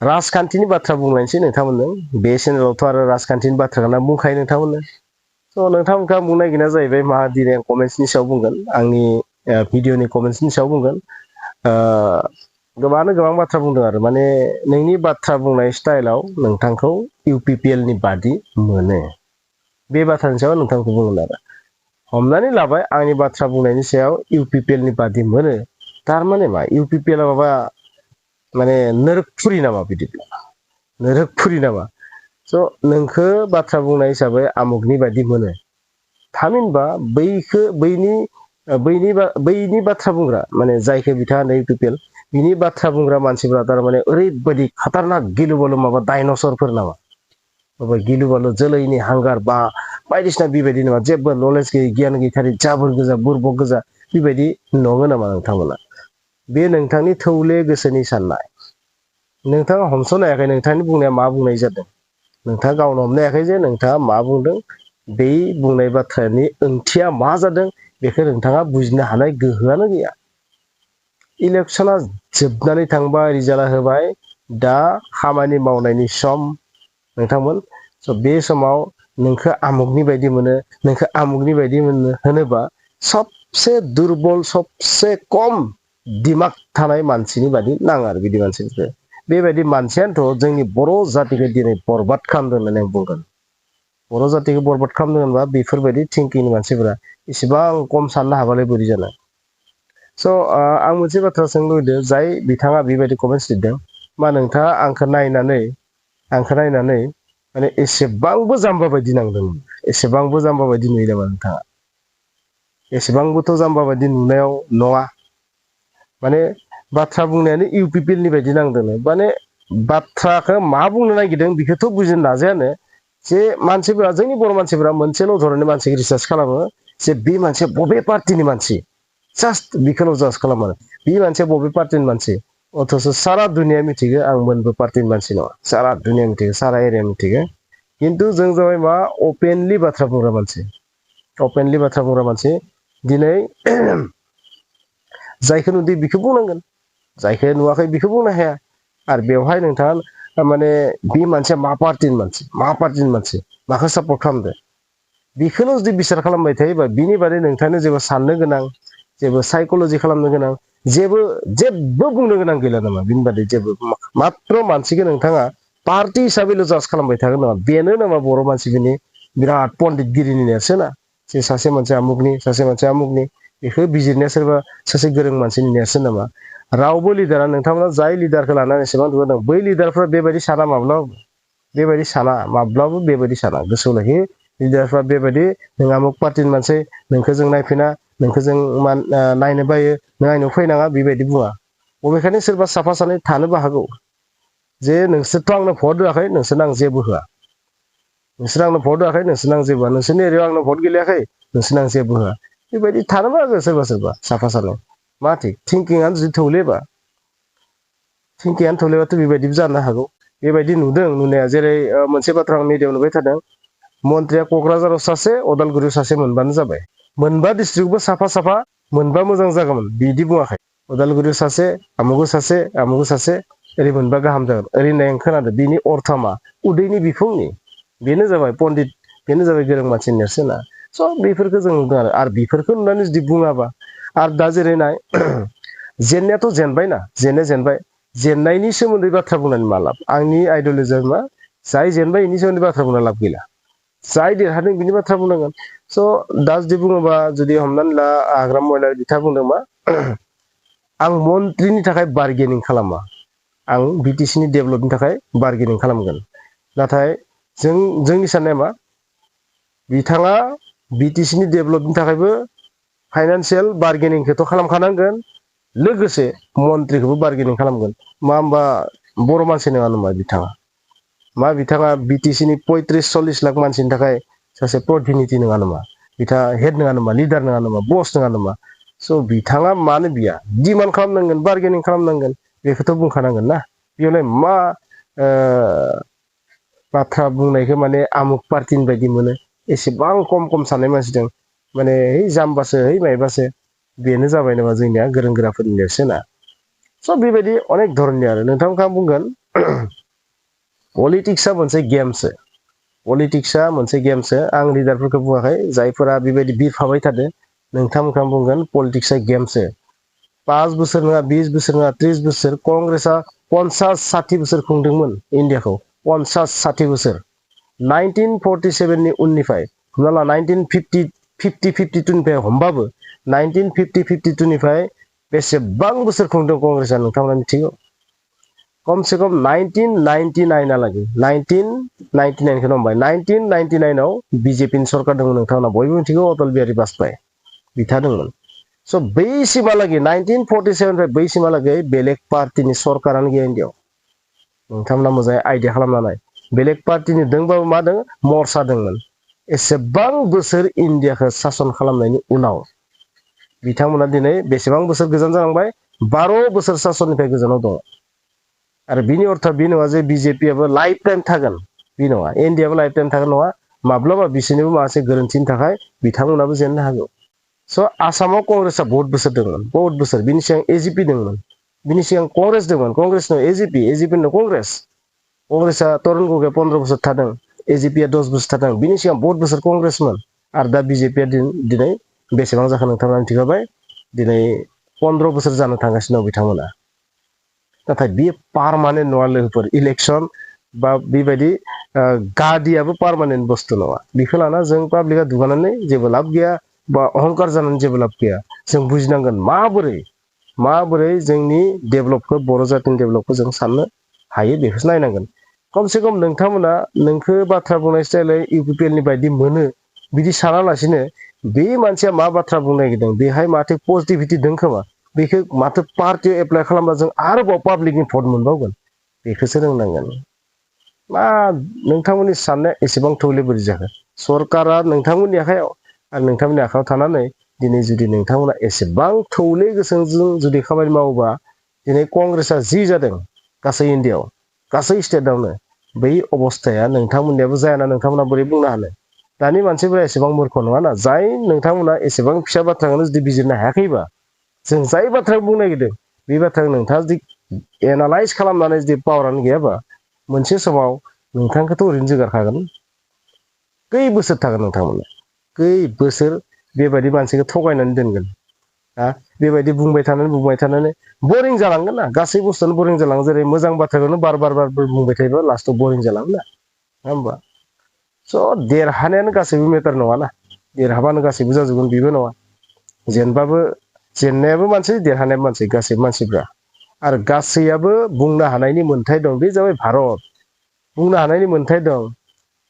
राजखान्थिनि बाथ्रा बुंलायनोसै नोंथांमोननो बे चेनेलावथ' आरो राजखान्थिनि बाथ्राखौनो बुंखायो नोंथांमोननो स' नोंथांमोनखौ बुंनो नागिरनाया जाहैबाय मा दिनै आं कमेन्ट्सनि सायाव बुंगोन आंनि भिडिअनि कमेन्ट्सनि सायाव बुंगोन गोबाङानो गोबां बाथ्रा बुंदों आरो माने नोंनि बाथ्रा बुंनाय स्टाइलाव नोंथांखौ UPPL नि बादि मोनो बे बाथ्रानि सायाव नोंथांखौ बुंगोन आरो हमनानै लाबाय आंनि बाथ्रा बुंनायनि सायाव UPPL नि बादि मोनो थारमाने मा UPPL माबा माने नोरोगफुरि नामा बिदिब्ला नोरोगफुरि नामा स' नोंखौ बाथ्रा बुंनाय हिसाबै आमुगनि बायदि मोनो थामहिनबा बैनि बाथ्रा बुंग्रा माने जायखौ बिथाङा UPPL बिनि बाथ्रा बुंग्रा मानसिफ्रा थारमाने ओरैबायदि खाटारनाक गिलु बालु माबा डाइनसरफोर नामा माबा गिलु बालु जोलैनि हांगार बा बायदिसिना बेबायदि नामा जेबो नलेज गैयै गियान गैथारै जाबोर गोजा बुरबक गोजा बेबायदि नङो नामा नोंथांमोना बे नोंथांनि थौले गोसोनि साननाय नोंथाङा हमस'नो हायाखै नोंथांनि बुंनाया मा बुंनाय जादों नोंथाङा गावनो हमनो हायाखै जे नोंथाङा मा बुंदों बै बुंनाय बाथ्रानि ओंथिया मा जादों बेखौ नोंथाङा बुजिनो हानाय गोहोआनो गैया इलेक्सना जोबनानै थांबाय रिजाल्टआ होबाय दा खामानि मावनायनि सम नोंथांमोन स' बे समाव नोंखौ आमुगनि बायदि मोनो नोंखौ आमुगनि बायदि मोनो होनोबा सबसे दुरबल सबसे खम दिमाग थानाय मानसिनि बादि नाङा आरो बिदि मानसिफोरखौ बेबायदि मानसियानोथ' जोंनि बर' जातिखौ दिनै बरबाद खालामदों होननानै आं बुंगोन बर' जातिखौ बरबाद खालामदों होनबा बेफोरबायदि थिंकिंनि मानसिफोरा इसेबां खम साननो हाबालाय बोरै जानो स' आं मोनसे बाथ्रा सोंनो लुबैदों जाय बिथाङा बेबायदि कमेन्ट्स लिरदों मा नोंथाङा आंखौ नायनानै माने एसेबांबो जाम्बा बायदि नांदों एसेबांबो जाम्बा बायदि नुयो नामा नोंथाङा एसेबांबोथ' जाम्बा बायदि नुनायाव नङा माने बाथ्रा बुंनायानो UPPL नि बायदि नांदों माने बाथ्राखौ मा बुंनो नागिरदों बेखौथ' बुजिनो नाजायानो जे मानसिफोरा जोंनि बर' मानसिफोरा मोनसेल' धरननि मानसिखौ रिसार्च खालामो जे बे मानसिया बबे पार्टिनि मानसि जास्ट बेखौल' जाज खालामो बे मानसिया बबे पार्टिनि मानसि अथ'स' सारा दुनिया मिथिगो आं मोनबो पार्टिनि मानसि नङा सारा दुनिया मिथिगो सारा एरिया मिथिगो खिन्थु जों जाबाय मा अपेनलि बाथ्रा बुंग्रा मानसि दिनै जायखौ नुदों बेखौ बुंनांगोन जायखौ नुवाखै बेखौ बुंनो हाया आरो बेवहाय नोंथाङा माने बे मानसिया मा पार्टिनि मानसि माखौ सापर्ट खालामदो बेखौनो जुदि बिसार खालामबाय थायोबा बिनि बादै नोंथांनो जेबो साननो गोनां जेबो साइक'लजि खालामनो गोनां जेबो बुंनो गोनां गैला नामा बिनि बादै जेबो माथ्र' मानसिखौ नोंथाङा पार्टि हिसाबैल' जाज खालामबाय थागोन नामा बेनो नामा बर' मानसिफोरनि बिराद पन्डितगिरिनि नेरसोना जे सासे मानसिया आमुगनि बेखौ बिजिरनाया सोरबा सासे गोरों मानसिनि नेरसोन नामा रावबो लिडारा नोंथांमोना जाय लिडारखौ लानानै एसेबां दुगादों बै लिडारफ्रा बेबायदि साना माब्लाबो बेबायदि साना गोसोआव लाखि लिडारफ्रा बेबायदि नों आमुग पार्टिनि मानसि नोंखौ जों नायफिना नोंखौ जों नायनो बायो नों आंनाव फैनाङा बेबायदि बुङा बबेखानि सोरबा साफा सानै थानोबो हागौ जे नोंसोरथ' आंनो भट होआखै नोंसोरनो आं जेबो होआ नोंसोरनो नोंसोरनि एरियायाव आंनो भट गेलेयाखै नोंसोरनो आं जेबो होआ बेबायदि थानोबो हागौ सोरबा साफा सानै मा थिग थिंकिंआनो जुदि थौलेबाथ' बेबायदिबो जानो हागौ बेबायदि नुदों नुनाया जेरै मोनसे बाथ्रा आं मिडियायाव नुबाय थादों मन्त्रिया क'क्राझाराव सासे अदालगुरियाव सासे मोनबानो जाबाय मोनबा डिस्ट्रिक्टबो साफा मोनबा मोजां जागौमोन बिदि बुङाखै अदालगुरियाव सासे आमुगाव सासे ओरै मोनबा गाहाम जागोन ओरै होननाय आं खोनादों बिनि अर्था मा उदैनि बिखुंनि बेनो जाबाय पण्डित बेनो जाबाय गोरों मानसिनि नेरसोना स' बेफोरखौ जों नुदों आरो बेफोरखौ नुनानै जुदि बुङाबा आरो दा जेरै नाय जेननायाथ' जेनबाय जेननायनि सोमोन्दै बाथ्रा बुंनानै मा लाब आंनि आइडिय'लजिया मा जाय जेनबाय बेनि सोमोन्दै बाथ्रा बुंना लाब गैला जाय देरहादों बिनि बाथ्रा बुंनांगोन स' दा जुदि बुङोबा जुदि हमनानै ला हाग्रामा महिलारि बिथाङा बुंदों मा आं मन्त्रिनि थाखाय बार्गेनिं खालामा आं BTC नि डेभेलपनि थाखाय बार्गेनिं खालामगोन नाथाय जोंनि साननाया मा बिथाङा BTC नि डेभेलपनि थाखायबो फाइनान्सियेल बार्गेनिंखौथ' खालामखानांगोन लोगोसे मन्त्रिखौबो बार्गेनिं खालामगोन मा होमबा बर' मानसि नङा नामा बिथाङा BTC नि 35-40 लाख मानसिनि थाखाय सासे प्रतिनिधि नङा नामा बिथाङा हेड नङा नामा लिडार नङा नामा बस नङा नामा स' बिथाङा मानो बिया डिमान्ड खालामनांगोन बार्गेनिं खालामनांगोन बेखौथ' बुंखानांगोन ना बेयावलाय मा बाथ्रा बुंनायखौ माने आमुग पार्टिनि बायदि मोनो एसेबां खम साननाय मानसि दं माने जाम्बासो मायबासो बेनो जाबाय नामा जोंनिया गोरों गोराफोरनि नेरसोना स' बेबायदि अनेक धरननि आरो नोंथांमोनखौ आं बुंगोन पलिटिक्सआ मोनसे गेमसो पलिटिक्सआ मोनसे गेमसो आं लिडारफोरखौ बुङाखै जायफोरा बेबायदि बिरफाबाय थादों नोंथांमोनखौ बुंगोन पलिटिक्सआ गेमसो 5 बोसोर नङा 20 बोसोर नङा 30 बोसोर कंग्रेसआ 50-60 बोसोर खुंदोंमोन इन्डियाखौ 50-60 बोसोर 1947 नि उननिफ्राय हमना ला 1950-52 निफ्राय हमबाबो 1950-52 निफ्राय बेसेबां बोसोर खुंदों कंग्रेसआ नोंथांमोना मिथिगौ कम से कम 1999 लागि 1999 खौनो हमबाय 1999 आव बिजेपिनि सरकार दंमोन नोंथांमोना बयबो मिथिगौ अटल बिहारी वाजपेयी बिथां दंमोन स' बैसिमहालागै 1947 निफ्राय बैसिमहालागै बेलेग पार्टिनि सरकारानो गैया इन्डियाआव नोंथांमोना मोजाङै आइडिया खालामना नाय बेलेग पार्टिनि दंबाबो मा दङ मर्चा दंमोन एसेबां बोसोर इन्डियाखौ सासन खालामनायनि उनाव बिथांमोना दिनै बेसेबां बोसोर गोजान जालांबाय 12 बोसोर सासननिफ्राय गोजानाव दङ आरो बिनि अर्थ बे नङा जे बिजेपिआबो लाइफ टाइम थागोन बे नङा इन्डियाबो लाइफ टाइम थागोन नङा माब्लाबा बिसोरनिबो माखासे गोरोन्थिनि थाखाय बिथांमोनाबो जेननो हागौ स' आसामाव कंग्रेसआ बहुत बोसोर दंमोन बहुत बोसोर बिनि सिगां एजिपि दंमोन बिनि सिगां कंग्रेस दंमोन कंग्रेसनाव एजिपिनो कंग्रेसआ तरुण गगैया 15 बोसोर थादों एजिपिआ 10 बोसोर थादों बिनि सिगां बहुत बोसोर कंग्रेसमोन आरो दा बिजेपिआ दिनै बेसेबां जाखो नोंथांमोना मिथिखाबाय दिनै 15 बोसोर जानो थांगासिनो दं बिथांमोना नाथाय बे पारमानेन्ट नङा लोगोफोर इलेक्सन बा बेबायदि गादियाबो पारमानेन्ट बुस्थु नङा बेखौ लाना जों पाब्लिकआ दुगानानै जेबो लाब गैया बा अहंकार जानानै जेबो लाब गैया जों बुजिनांगोन माबोरै जोंनि डेभेलपखौ बर' जातिनि डेभेलपखौ जों साननो हायो बेखौसो नायनांगोन खमसे खम नोंथांमोना नोंखौ बाथ्रा बुंनाय स्टाइलै इउपिपिएलनि बायदि मोनो बिदि सानालासिनो बे मानसिया मा बाथ्रा बुंनो नागिरदों बेहाय माथो पजिटिभिटि दं खोमा बेखौ माथो पार्टियाव एप्लाइ खालामबा जों आरोबाव पाब्लिकनि भट मोनबावगोन बेखौसो रोंनांगोन मा नोंथांमोननि साननाया एसेबां थौले बोरै जाखो सरकारा नोंथांमोननि आखायाव आरो नोंथांमोननि आखायाव थानानै दिनै जुदि नोंथांमोना एसेबां थौले गोसोजों जुदि खामानि मावोबा दिनै कंग्रेसआ जि जादों गासै इन्डियाआव गासै स्टेटआवनो बै अबस्थाया नोंथांमोननियाबो जायाना नोंथांमोना बोरै बुंनो हानो दानि मानसिफोरा एसेबां मूर्ख नङाना जाय नोंथांमोना एसेबां फिसा बाथ्राखौनो जुदि बिजिरनो हायाखैबा जों जाय बाथ्राखौ बुंनो नागिरदों बे बाथ्राखौ नोंथाङा जुदि एनालाइज खालामनानै जुदि पावारानो गैयाबा मोनसे समाव नोंथांखौथ' ओरैनो जोगारखागोन खै बोसोर थागोन नोंथांमोना खै बोसोर बेबायदि मानसिखौ थगायनानै दोनगोन बेबायदि बुंबाय थानानै बरिं जालांगोन ना गासै बुस्थुआनो बरिं जालाङो जेरै मोजां बाथ्राखौनो बार बुंबाय थायोबा लास्टआव बरिं जालाङो ना नङा होमबा स' देरहानायानो गासैबो मेटार नङाना देरहाबानो गासैबो जाजोबगोन बेबो नङा जेननायाबो मानसि देरहानायाबो मानसि गासैबो मानसिफ्रा आरो गासैयाबो बुंनो हानायनि मोन्थाय दं बे जाबाय भारत बुंनो हानायनि मोन्थाय दं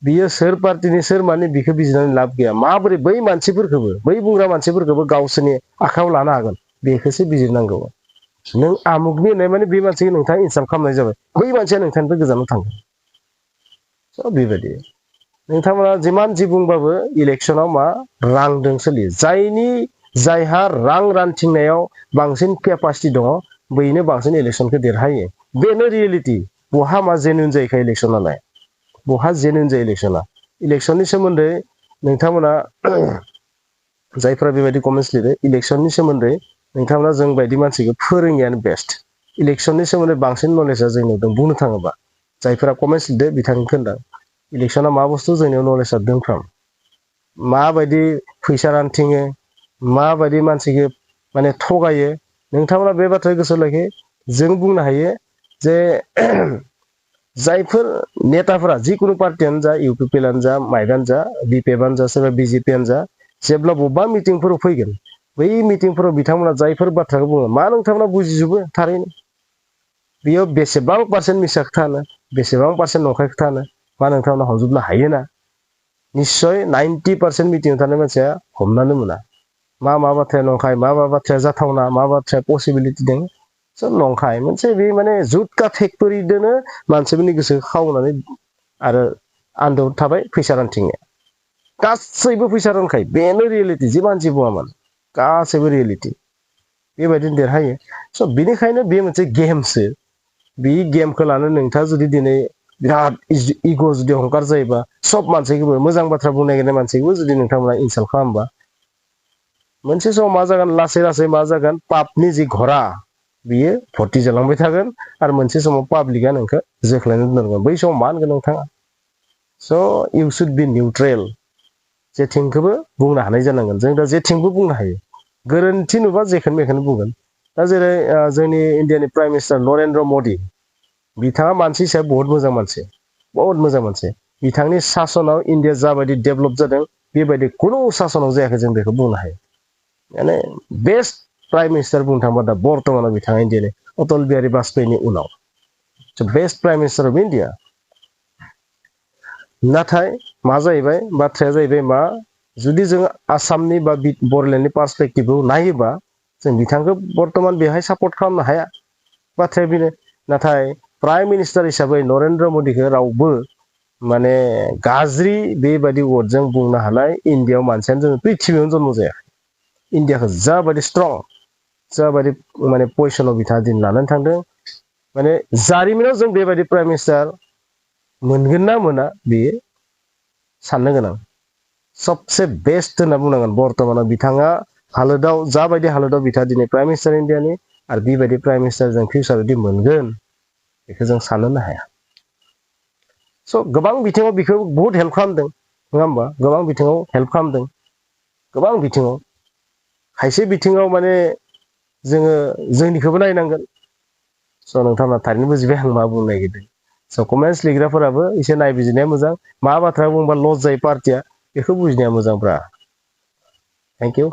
बियो सोर पार्टिनि सोर माने बिखौ बिजिरनानै लाब गैया माबोरै बै मानसिफोरखौबो बै बुंग्रा मानसिफोरखौबो गावसोरनि आखायाव लानो हागोन बेखौसो बिजिरनांगौ नों आमुगनि होननाय माने बे मानसिखौ नोंथाङा इनसाल्ट खालामनाय जाबाय बै मानसिया नोंथांनिफ्राय गोजानाव थांगोन स' बेबायदि नोंथांमोना जिमान जि बुंबाबो इलेक्सनाव मा रांदों सोलियो जायहा रां रानथिंनायाव बांसिन केपासिटि दङ बैनो बांसिन इलेक्सनखौ देरहायो बेनो रियेलिटि बहा मा जेनुइन जायोखा इलेक्सनालाय बहा जेनुइन जायो इलेक्सननि सोमोन्दै नोंथांमोना जायफ्रा बेबायदि कमेन्ट्स लिरो इलेक्सननि सोमोन्दै नोंथांमोना जों बायदि मानसिखौ फोरोङियानो बेस्ट इलेक्सननि सोमोन्दै बांसिन नलेजआ जोंनियाव दं बुंनो थाङोबा जायफोरा कमेन्ट्स लिरदो बिथांनि खोन्था इलेक्सना मा बुस्थु जोंनियाव नलेजआ दंफ्राम माबायदि फैसा रानथिङो माबायदि मानसिखौ माने थगायो नोंथांमोना बे बाथ्राखौ गोसोआव लाखि जों बुंनो हायो जे जायफोर नेताफोरा जिखुनु पार्टियानो जा इउपिपिएलआनो जा माइबानो जा बिपिएफआनो जा सोरबा बिजेपियानो जा जेब्ला बबेबा मिटिंफोराव फैगोन बै मिटिंफोराव बिथांमोना जायफोर बाथ्राखौ बुङो मा नोंथांमोना बुजिजोबो थारैनो बेयाव बेसेबां पार्सेन्ट मिसा खोथा होनो बेसेबां पार्सेन्ट नंखाय खोथा होनो मा नोंथांमोना हमजोबनो हायोना निस्सय 90% मिटिंआव थानाय मानसिया हमनानै मोना मा बाथ्राया नंखाय मा बाथ्राया जाथावना मा बाथ्राया पसिबिलिटि दं सब नंखाय मोनसे बे माने जुटका फेक्टरिजोंनो मानसिफोरनि गोसोखौ खावनानै आरो आन्दोआव थाबाय फैसा रानथिंनाया गासैबो फैसा रानखायो बेनो रियेलिटि जि मानसि बुङामोन गासैबो रियेलिटि बेबायदिनो देरहायो स' बिनिखायनो बे मोनसे गेमसो बे गेमखौ लानानै नोंथाङा जुदि दिनै बिराद इग' जुदि अहंकार जायोबा सब मानसिखौबो मोजां बाथ्रा बुंनो नागिरनाय मानसिखौबो जुदि नोंथांमोना इनसाल्ट खालामबा मोनसे समाव मा जागोन लासै लासै मा जागोन पापनि जि घरा बियो भर्ति जालांबाय थागोन आरो मोनसे समाव पाब्लिकआ नोंखौ जोख्लायनो दोनगोन बै समाव मा होनगोन नोंथाङा स' इउ शुड बि निउट्रेल जेथिंखौबो बुंनो हानाय जानांगोन जों दा जेथिंबो बुंनो हायो गोरोन्थि नुबा जेखोनो मेखोनो बुंगोन दा जेरै जोंनि इण्डियानि प्राइम मिनिस्टार नरेन्द्र मदि बिथाङा मानसि हिसाबै बहुत मोजां मानसि बिथांनि सासनाव इण्डिया जाबायदि डेभेलप जादों बेबायदि खुनु सासनाव जायाखै जों बेखौ बुंनो हायो माने बेस्ट प्राइम मिनिस्टार बुंनो थाङोबा दा बर्तमानाव बिथाङा इण्डियानि अटल बिहारि बाजपेयीनि उनाव best prime minister of India नाथाय मा जाहैबाय बाथ्राया जाहैबाय मा जुदि जों आसामनि बा बड'लेण्डनि पार्सपेक्टिभआव नायोबा जों बिथांखौ बर्तमान बेहाय सापर्ट खालामनो हाया बाथ्राया बेनो नाथाय प्राइम मिनिस्टार हिसाबै नरेन्द्र मदिखौ रावबो माने गाज्रि बेबायदि वर्डजों बुंनो हानाय इण्डियाआव मानसियानो जोङो प्रिथिबियावनो जन्म जाया इण्डियाखौ जाबायदि स्ट्रं जाबायदि माने पजिसनाव बिथाङा दिन लानानै थांदों माने जारिमिनाव जों बेबायदि प्राइम मिनिस्टार मोनगोन ना मोना बेयो साननो गोनां सबसे बेस्ट होनना बुंनांगोन बर्तमानाव बिथाङा हालोदाव जाबायदि हालोदाव बिथाङा दिनै प्राइम मिनिस्टार इण्डियानि आरो बेबायदि प्राइम मिनिस्टार जों फिउचाराव बिदि मोनगोन बेखौ जों साननोनो हाया स' गोबां बिथिङाव बेखौ बहुत हेल्प खालामदों नङा होमबा गोबां बिथिङाव हेल्प खालामदों गोबां बिथिङाव खायसे बिथिङाव माने जोङो जोंनिखौबो नायनांगोन स' नोंथांमोना थारैनो बुजिबाय आं मा बुंनो नागिरदों स' कमेन्टस लिरग्राफोराबो एसे नायबिजिरनाया मोजां मा बाथ्रा बुंबा लस जायो पार्टिया बेखौ बुजिनाया मोजांब्रा थेंक इउ